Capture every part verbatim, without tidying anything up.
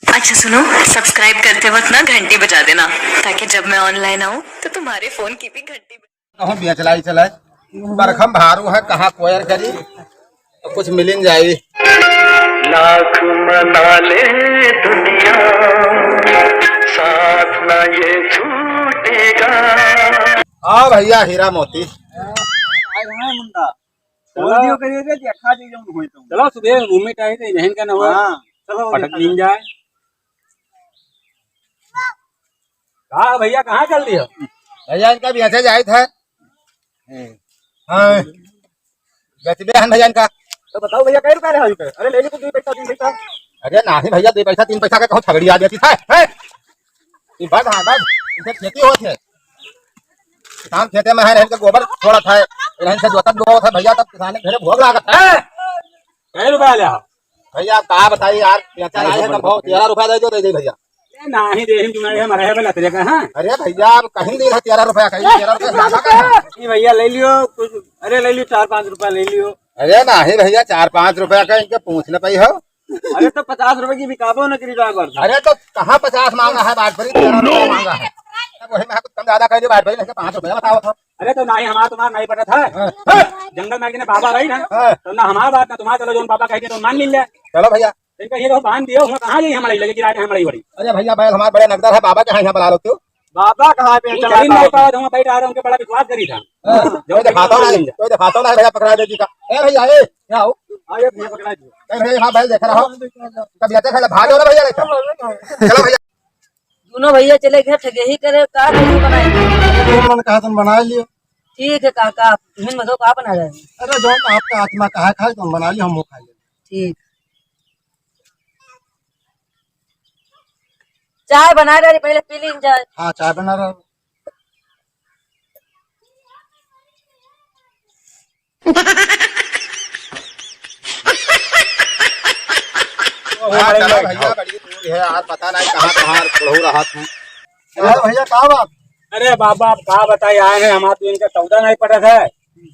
अच्छा सुनो, सब्सक्राइब करते वक्त ना घंटी बजा देना, ताकि जब मैं ऑनलाइन आऊँ तो तुम्हारे फोन की भी घंटी बजे। कहूँ बेच लाई चले, बरखम भारू है, कहाँ कोयर करी, तो कुछ मिलिन जाई। लाख मना ले दुनिया, साथ ना ये छूटेगा। हाँ भैया, हीरा मोती। आज हाँ मुंडा। चलो। बोल दियो करिए रे, देखा दी जौन होई तो। चलो, सुबह घूमे टाइम से इन्हें का ना हुआ। हाँ, चलो, पटक देखा लीन जाए। का भैया, कहाँ चल दिया? भैया, इनका बेचे जाइत है। हाँ, बेचबे हन भैया इनका। तो बताओ भैया, कै रुपया रहा इनका? अरे, ले ली कुछ दो पैसा, तीन पैसा। अरे नाही भैया, दो पैसा, तीन पैसा का कहूँ छगड़ी आ जाती है, हैं? ये बात, हाँ, बात, इनसे खेती होत है। किसान खेते में है, रहन के गोबर छोड़त है, रहन से जोतत बोवत है भैया, तब किसान के घरे भोग लागत है। कै रुपया ले? भैया, आप का बताई यार, बेचा नाही है, तो बहुत तेरह रुपया दे दो, दे दे भैया। ए, नाही दे, हम तुम्हारे यहाँ मरे हैं, लतरे का, हाँ? अरे भैया, आप कहीं दे रहे तेरह रुपया, कहीं तेरह रुपया ज्यादा का है? नहीं भैया, ले लियो कुछ, अरे ले लियो, चार पाँच रुपया ले लियो। अरे नाही भैया, चार पाँच रुपया का इनके पूछ न पाई हो। अरे तो पचास रुपए की बिकाबो न करी जाए कर। अरे तो कहाँ पचास मांगा है, बात भरी तेरह रुपया मांगा है। अब वही में कुछ कम ज्यादा कर दियो, बात भरी लेके पाँच रुपया बताओ तो। अरे तो नाही हमार तुम्हार नाही पटत है। हाँ। जंगल में किने बाबा रही ना, हाँ। तो ना हमार बात ना तुम्हार, चलो जौन बाबा कह दिया तो मान लीन ले। चलो भैया। इनका ये तो बांध दियो, हम कहाँ जाई, हमारी लगे कि रात में हमारी बड़ी। अरे भैया, बैल हमार बड़े नगदर है, बाबा के यहाँ बुला लो तू। बाबा कहाँ पे तू चला चली नहीं पाओ? पावत, हम बैठ आ रहे, उनके बड़ा विश्वास करी था। हाँ, जौन कोई बाबा दिखाता मान नहीं, लीन ले। कोई दिखाता नहीं भैया, पकड़ा दे जी का। ए भैया, ए, यहाँ आओ। हाँ, ये भैया पकड़ा दियो। ए भैया, यहाँ बैल देख रहा हो। कब जाते पहले भाग हो ना भैया, लेकर। चलो भैया। दोनों भैया चले गए ठगेही करे, का करी बनाए? जौन मन कहा तुम बना लियो। ठीक है काका, आप तुम बताओ का बना रहे हो? अरे जौन आपका आत्मा कहा खाए तुम बना लियो, हम वो खा लेंगे। ठीक। चाय बना रहे, पहले पी लीन जाए। हाँ, चाय बना रहा हूँ। हाँ, चलो भैया, बड़ी दूर है यार, पता नहीं कहाँ कहाँ बुढ़ऊ रहत हैं। अरे भैया, का बात? अरे बाबा, अब का बताई, आए हैं हमार तो इनका सौदा नहीं पटत है,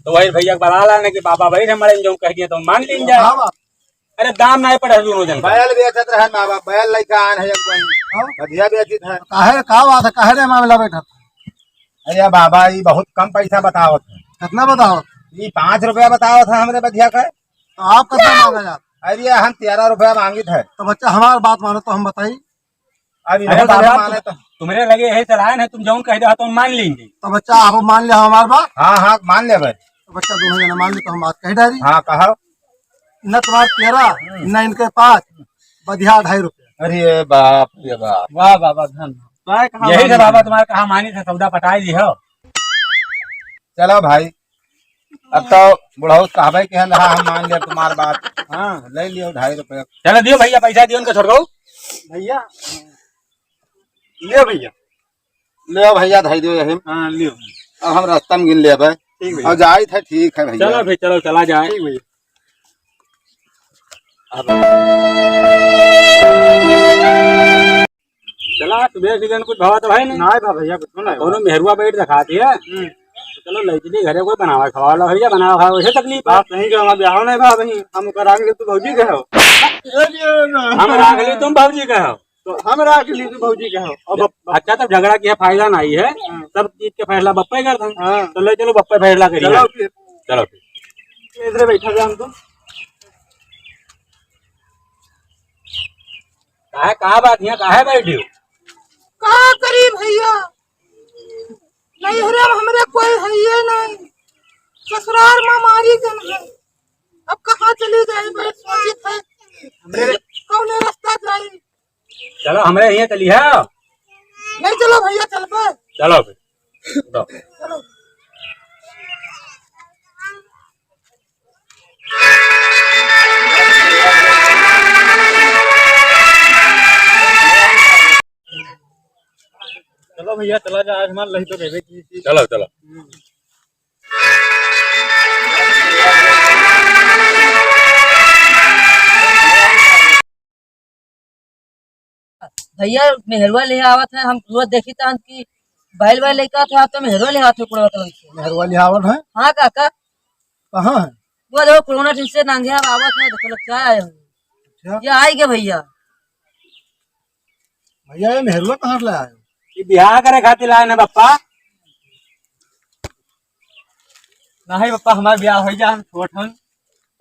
तो वही भैया के बला लाने कि बाबा भाई हमारे जो कह दिए तो मान लीन जाए। का बात? अरे दाम नहीं पड़े दोनों जन का। बैल बेचत रहन बाबा, बैल लइके आन है एक कोई। हाँ? बधिया बेचित है। काहे, का बात है, काहे रे मामला बैठा था? अरे बाबा, ई बहुत कम पैसा बतावत है। कितना बतावत? ई पाँच रुपया बतावत है हमरे बधिया का। तो आप कितना मांगा यार? अरे हम तेरह रुपया मांगित है। तो बच्चा हमार बात मानो तो हम बताई। अब अरे इन्हों बाबा, माने तुम, तो तुम्हरे लगे यही चलान है, तुम जौन कह दो तो मान लेंगे। तो बच्चा आप मान ले हमार बात। हाँ, हाँ, मान ले भाई। तो बच्चा दोनों जना मान ले तो हम बात कह डारी। हाँ, कहो। न तुम्हार तेरह, हम्म। न इनके पाँच, बधिया ढाई रुपया। अरे बाप रे बाप। वाह बाबा, धन। यही से बाबा तुम्हारे कहा मानी था, सौदा पटाई दी हो। चलो भाई, अब तो बुढ़ऊ कहबे के हन, हाँ, हम मान लिया तुम्हार बात। हाँ, ले लियो ढाई रुपया। चलो दियो भैया, पैसा दियो उनका छोटकऊ। भैया, लियो भैया। ले भैया, धई दियो यही। हाँ, लियो। अब हम रास्ता में गिन लेबे। ठीक भैया। और जाइत है, ठीक है भैया। चलो भाई, चलो, चला जाए। ठीक भैया। अब चला, सुबह सीजन कुछ भावा तो है नहीं। नहीं भा भैया, कुछ नहीं। दोनों मेहरुआ बैठ दिखाती है। हम्म। तो चलो, ले चली घरे, कोई बनावा खवावा ला भैया, बनावा खावा, वैसे तकलीफ है। बात सही कहो, हमारा ब्याह नहीं भा भाई, हम ओकर आगे तू भौजी कहो। हम राख ली, तुम भौजी कहो। तो हम राख ली, तू भौजी कहो। अब, अब अच्छा, तब झगड़ा किया फायदा नहीं है, हाँ। सब चीज के फैसला बप्पे करता है। हाँ। तो ले चलो, बप्पे फैसला करिए। चलो फिर। चलो फिर। इधर बैठा जा हम तो। काहे, का बात हियाँ काहे बैठी हो? का करी भैया, नैहरे में हमरे कोई हइये नहीं, ससुराल में मारी जन है। अब कहाँ चली जाई, बड़े सोचित है, हमरे कौने रास्ता जाई। चलो, हमरे हियाँ चली है। नहीं, चलो भैया, चल पे। चलो फिर। चलो। चलो। चलो भैया, चला जा, आज हमार लही तो रहबे की थी। चलो, चलो। हम्म। भैया, मेहरुआ ले आवत है, हम रोज देखी था कि बैल वैल लेके आते, आप तो मेहरुआ ले आते हो, कुड़वा कलम से। मेहरुआ ले आवत है? हाँ काका। कहाँ है? वो देखो, कोरोना ठीक से नांगे आवत है, देखो, लगता है। अच्छा। ये आई गए भैया। भैया, ये मेहरुआ कहाँ से लाए हो? ये बियाह करे खातिर लाए ना बप्पा। नहीं बप्पा, हमार बियाह होइ जा, हम छोट हन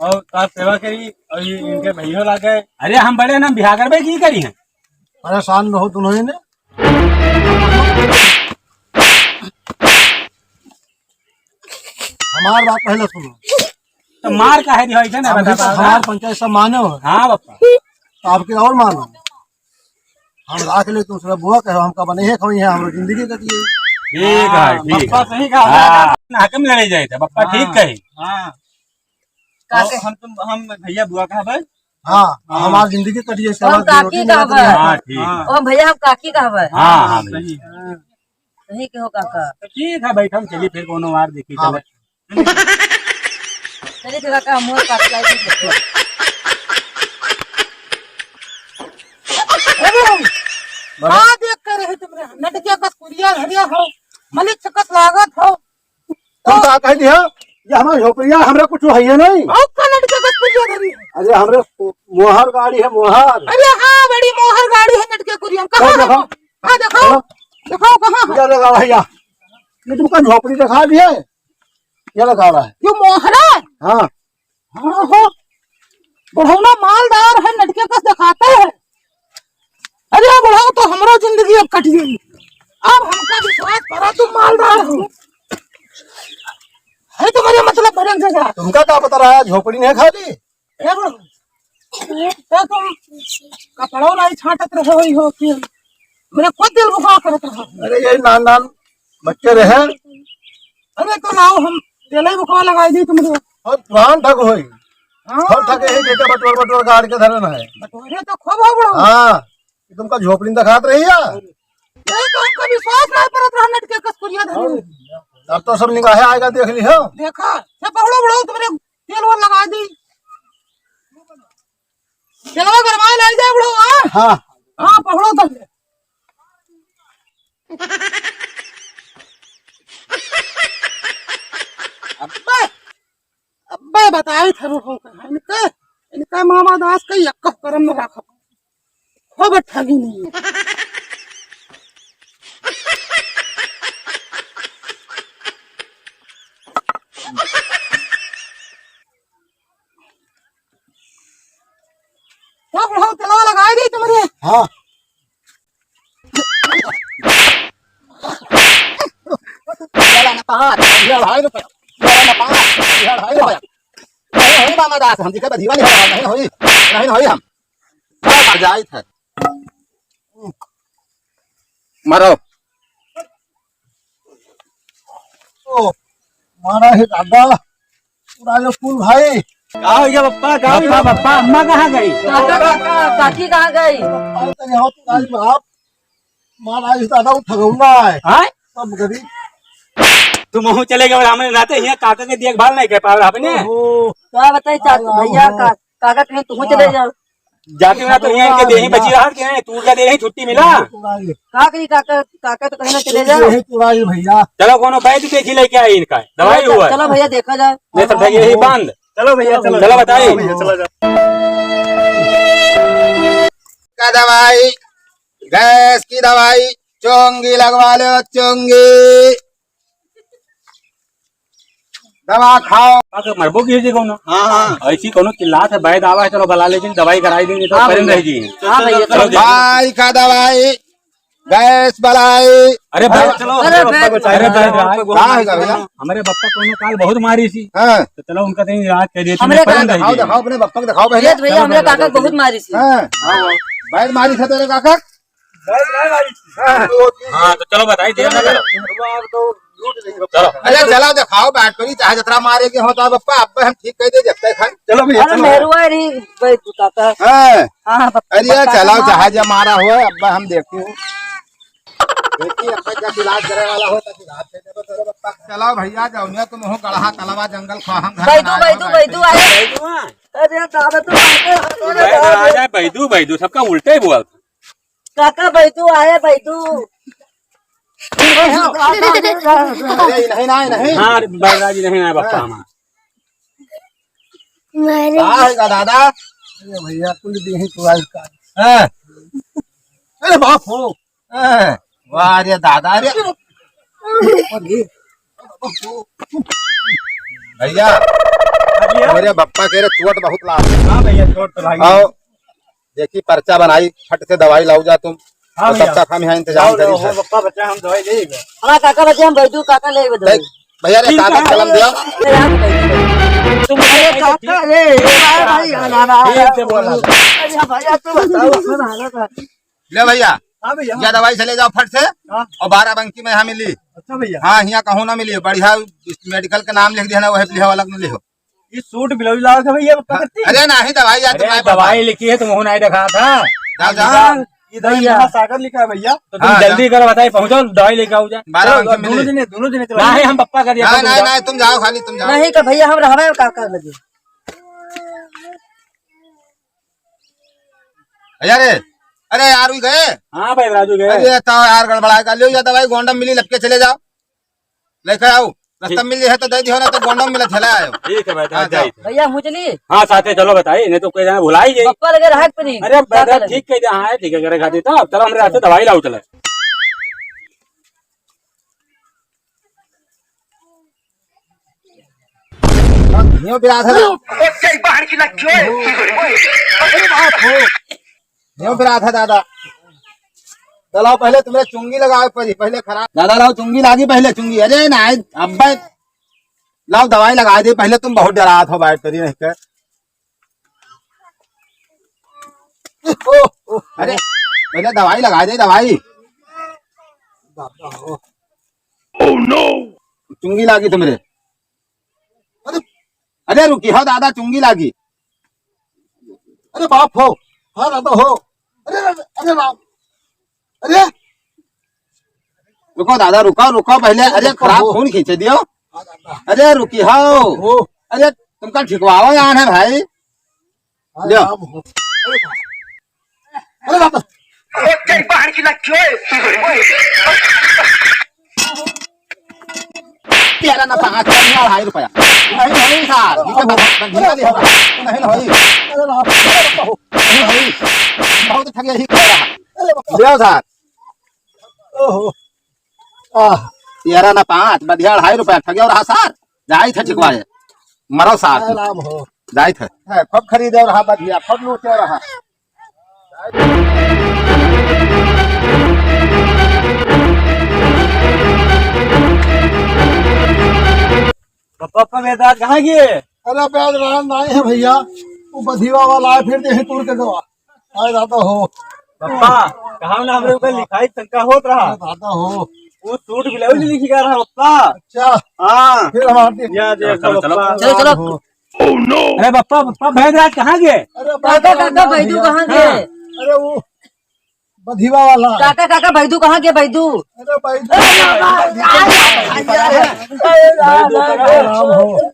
और तोहार सेवा करी और ये इनके भैया लागे। अरे हम बड़े ना, बियाह करबे की करी हैं? परेशान न हो दुनों ने। हमार बात पहले सुनो। तो मार काहे दिया, ऐसे ना हम भी बता तो पाओ। हमार पंचायत सब माने हो। हाँ बप्पा। तो आपके और मानो। हम राख ले, तुम सब बुआ कहो, हमका बने है, खाओ यहाँ, हम जिंदगी कटिए। ठीक है, हाँ, ठीक बप्पा है। सही कहा। हाँ, ना हकम लड़े जाए थे, बप्पा हाँ, ठीक कहे। हाँ। काके और हम तुम, हम भैया बुआ कहा भाई। हाँ, हाँ। हमार जिंदगी कटिए, तो हम सेवा की काकी रोटी कहा मिला भाई। करिए। हाँ, ठीक। हाँ। ओ भैया, हम काकी कहा भाई। हाँ, हाँ, हाँ, भैया। सही। हाँ। सही कहो काका। तो ठीक है, बैठा हम चली, फिर कोनो वार देखी हाँ, चले। चलिए तो काका, हम और काकी आई थी। ए बाबू, बड़ा का देख कर रहे तुमरे? नटकिया कस कुरिया धरिया हो, मलिक सकस लागत हो। तुम का कह दिया? ये हमार झोपड़िया, हमरा कुछ है ये नहीं। और का नटकिया कस कुरिया धरी है? अरे हमरे मोहर गाड़ी है, मोहर। अरे हाँ, बड़ी मोहर गाड़ी है नटकिया कुरिया। कहाँ कौन है? देखा? हाँ, दिखाओ। हाँ। दिखाओ कहाँ है? ये लगा भैया, ये तुमका झोपड़ी दिखा दिए। ये लगा रहा है। ये मोहरा है? हाँ। हाँ, हाँ। बुढ़ौना मालदार है, नटकिया कस दिखाता है। अरे बुढ़ऊ, तो हमरो जिंदगी अब कट गई। अब हमका विश्वास करा, तुम मालदार हो। है तुम्हारे मतलब भजन से जा। तुमका का पता रहा, झोपड़ी नहीं खाली? ए बुढ़ऊ, तो तुम कपड़ो नहीं छाटत रहे हो, हो कि मेरे खुद दिल बुखार करत रहा। अरे ये नान नान बच्चे रहे। अरे तो लाओ, हम तेले बुखार लगाई दी तुमरे। और पुरान ठग होई। हाँ। हम ठगे ही देते बटोर बटोर गाड़ के धरन है। बटोरे तो खूब हो बुढ़ऊ। हाँ, ये तुमका झोपड़ी दिखात रही है। ये तो हमका विश्वास नहीं परत रहा, नटकिया कस कुरिया धरी। अब तो सब निगाहे आएगा, देख ली हो। देखा, ये पकड़ो बुढ़ऊ, तुमरे तेल वोल लगा दी। तेलवा गरमाए लाई जाए बुढ़ऊ, हाँ? हाँ। हाँ, पकड़ो तब। अब्बे, अब्बे बताए थे बुढ़ऊ का, इनका, इनका मामा दास का यक्का करम में रखा। खूब ठगी नहीं। क्या बुढ़ऊ, तेलवा लगाए दी तुम्हरे? हाँ। चला ना पाँच, ये अढ़ाई रुपया। चला ना पाँच, ये अढ़ाई रुपया। नहीं होई मामा दास, हम दिखे बधिया नहीं होई, नहीं होई, नहीं होई हम। सब मर जाई थे। मरो। ओ, मारा है दादा, पूरा ये फूल भाई। का हो गया बप्पा, का हो गया? बप्पा, बप्पा, अम्मा कहाँ गई? काका, काका, काकी कहाँ गई? बप्पा तो यहाँ तो आज बाप, मारा है दादा, वो ठगौना है। हाँ? सब गरीब। तुम वहाँ चले गए और हमरे नाते यहाँ काका के देखभाल नहीं कर पा रहे आपने। ओहो। का बताई चाचा, आयो, भैया, आयो। का, काका कहीं तुम चले जाओ। जाके ना तो यहाँ इनके देही बची रहा कि नहीं, तू क्या देही छुट्टी मिला? का करी काका, काका तो कहीं ना चले जाओ। यही तुड़ाई भैया। चलो कोनो बैद देखी लेके आई इनका, दवाई चलो, हुआ। चलो भैया देखा जाए। नहीं तो भैया यही बंद। चलो भैया, चलो। चलो बताई। भैया, चलो जाओ। का दवाई, गैस की दवाई, चोंगी लगवा लो, चोंगी। दवा खाओ। हाँ, तो मरबो की जी कौनो। हाँ, हाँ। ऐसी कौनो चिल्लात है, बैद आवा है, चलो बुला लेकिन दवाई कराई देंगे, तो हाँ, परेशान भैया। रह जी। हाँ, भैया, चलो चलो। जी। भाई का दवाई, गैस बलाई। अरे भाई, अरे, चलो, अरे, हमारे बप्पा को अरे, चाहिए। अरे, अरे, का है का भैया? हमारे बप्पा कौनो काल बहुत मारी सी। हाँ। तो चलो उनका कहीं इलाज कर देते हैं, हमरे परेशान रह दिखाओ, जी। दिखाओ, अपने बप्पा को दिखाओ पहले। ये तो भैया, चलो, हमरे चलो, काका चलो। बहुत मारी सी। हाँ। हाँ, बैद मारी था तेरे काका। हाँ, तो चलो बताई, देर ना करो। चलो। अरे चला दिखाओ, बैठ करी, चाहे जतरा मारे के हो तो बप्पा, अब हम ठीक कह दे, देखते हैं। चलो भैया, अरे चलो। मेहरुआ री बैद बुताता। हाँ। हाँ, बप्पा, अरे बप्पा चलाओ, मार। चाहे जब मारा हो, अब हम देखते हैं। देखिए, अब तक इलाज करे वाला हो, तब इलाज कर देबो, चलो बप्पा। चलाओ भैया, जाओ, मैं तुम हो गढ़ा, तलवा, जंगल, खा, हम घर बैदू, बनाए बैदू, हो, बैदू बैठे। आए। अरे दादा, तू आते हो, अरे बैदू, दादा। आ जाए, बैदू, बैदू, सबका उल्टे ही बोल। काका बैदू आए, बैदू। अरे, नहीं, नहीं, नहीं। हाँ, बैदराज नहीं आए, बप्पा हमारा। का है का दादा? अरे भैया, कुल देही तुड़ाई का। हाँ। अरे बाप हो। ए, वाह रे दादा रे। भैया, हाँ भैया। मेरे बप्पा के रे चोट बहुत लाग। हाँ भैया, चोट तो लागी। आओ, देखी पर्चा बनाई, फट से दवाई लाओ जा तुम। हाँ तो भैया। सबका हम यहाँ इंतजाम लाओ, करी लाओ, है। हो बप्पा, बच्चा हम दवाई ले लेंगे। हाँ काका, बच्चा हम बैठू, काका ले दवाई। देख, भैया रे, ठीक है। कागज कलम दिया। तुम अरे काका रे, भाई, भाई, अनारा। ठीक से बोला। अरे भैया, तू बताओ, अपना हालत है। ले भैया, हाँ भैया। या दवाई से ले जाओ फट से। हाँ। और बाराबंकी में यहाँ मिली। अच्छा भैया। हाँ, यहाँ कहूँ ना मिली। बढ़िया मेडिकल का नाम लिख दिया ना, वही लिहो, अलग न लिहो। ये सूट ब्लाउज लाओ था भैया, हाँ। पकड़ती। अरे नहीं, दवाई यार, अरे, तुम्हारे पास दवाई है। लिखी है, तुम नहीं दिखा था। जाओ, जाओ। हाँ, इधर भैया। यहाँ सागर लिखा है भैया। तो तुम हाँ, जल्दी जाओ। करो, बताइए, पहुँचो, दवाई लेके आओ जा। बाराबंकी चलो, में दोनों मिली। जने, दोनों जने चलो। नहीं, हम पप्पा का दिया, नहीं, तुम नहीं, जाओ। नहीं, तुम जाओ, खाली तुम जाओ। नहीं तो भैया, हम रहवे का कर लगे। भैया रे, अरे यार, वी गए? हाँ भाई, राजू गए। अरे, तो यार, गड़बड़ाए का, लियो या दवाई, गोंडम मिली, लपके चले जाओ, लेके आओ। रास्ता ठीक। मिल जाए तो दे दियो, ना तो गोंडम मिला, चले आयो। ठीक है भाई, हाँ, जाइए। जाओ। भैया, मुझे ली। हाँ, साथे चलो, बताइए, नहीं तो कोई जाना भुला ही जाए। पप्पा लगे रहा कि नहीं? अरे, क्या दादा, करें? ठीक कह दिया, हाँ, ठीक है, करे खाती तो, अब चलो, हम रास्ते दवाई लाओ, चलो। न्यू बिराद है। ओके, बाहर की लग गई। न्यू बिराद है दादा। चलाओ, पहले तुम्हें चुंगी लगावे पड़ी, पहले खराब। दादा लाओ चुंगी लागी, पहले चुंगी। अरे नहीं, अब मैं लाओ दवाई लगा दे, पहले तुम बहुत डरात हो बैठ करी नहीं कर। ओ, ओ, अरे, पहले दवाई लगा दे, दवाई। दादा हो। Oh no! चुंगी लागी तुमरे। अरे, अरे रुकी हो दादा, चुंगी लागी। अरे बाप हो, हाँ दादा हो। अरे, अरे, अरे राम, अरे। रुको दादा, रुको, रुको पहले। अरे रुको, खराब हो। खून खींचे दियो। हाँ दादा। अरे रुकी हो। हो। अरे तुमका ठिकवावा जान है भाई। अरे लियो। राम हो। अरे बाप। अरे बाप। ओके, बाहर की लग गई। तेरा ना पाँच, तेरा ना ढाई रुपया। नहीं, नहीं सार, ये तो बहुत बढ़िया दिया। नहीं, नहीं। अरे बाप। नहीं, नहीं। बहुत ठगिया ही कर रहा। अरे बाप। लियो सार। ओहो। आह। तेरा ना पाँच, बढ़िया ढाई रुपया ठगिया रहा सार। जाई थे ठिकवाए। मरो सार। अरे राम हो। जाई थे। है, खूब खरीदे रहा बढ़िया, खूब लूटे रहा। पप्पा, पप्पा, मेरे दांत कहाँ गए? अरे, बैद राम नहीं है भैया, वो बधिया वाला है, फिर देखे तूर के दवा। आए दादा हो। पप्पा, कहा ना हमरे ऊपर लिखाई शंका होत रहा। अरे दादा हो। वो सूट ब्लाउज लिखी का रहा पप्पा। अच्छा। हाँ। फिर हमारे या देखो चलो, चलो, पप्पा। चलो, चलो। हो। अरे पप्पा, पप्पा, बैद राज कहाँ गए? अरे काका, काका, बैदू कहाँ गए? अरे वो बधिवा वाला। काका, काका, बैदू कहाँ गए, बैदू? अरे बैदू। राम हो।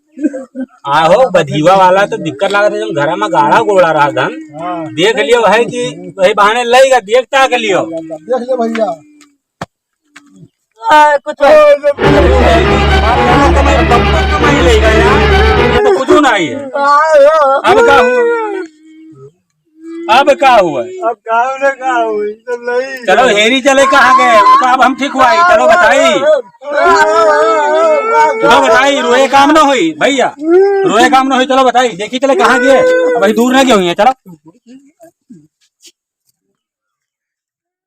आहो, बधिवा वाला तो दिक्कत लागत है, जब घर में गाड़ा गोड़ा रहा धन। हाँ। देख लियो है कि वही बहाने लई गा, देख ताक लियो। देख लियो भैया। आ, कुछ ओ, ये तो कुछ नहीं है यार, ये तो कुछ नहीं है। अब का हुआ? अब का हुआ? अब का हुआ, का हुआ? ये तो नहीं। चलो, हेरी चले कहाँ गए? वो तो अब हम ठीक हुआ ही। चलो बताई। चलो बताई, रोए काम ना होई भैया, रोए काम ना होई। चलो बताई, देखी चले कहाँ गए? अब भाई दूर ना गए हुई है, चलो।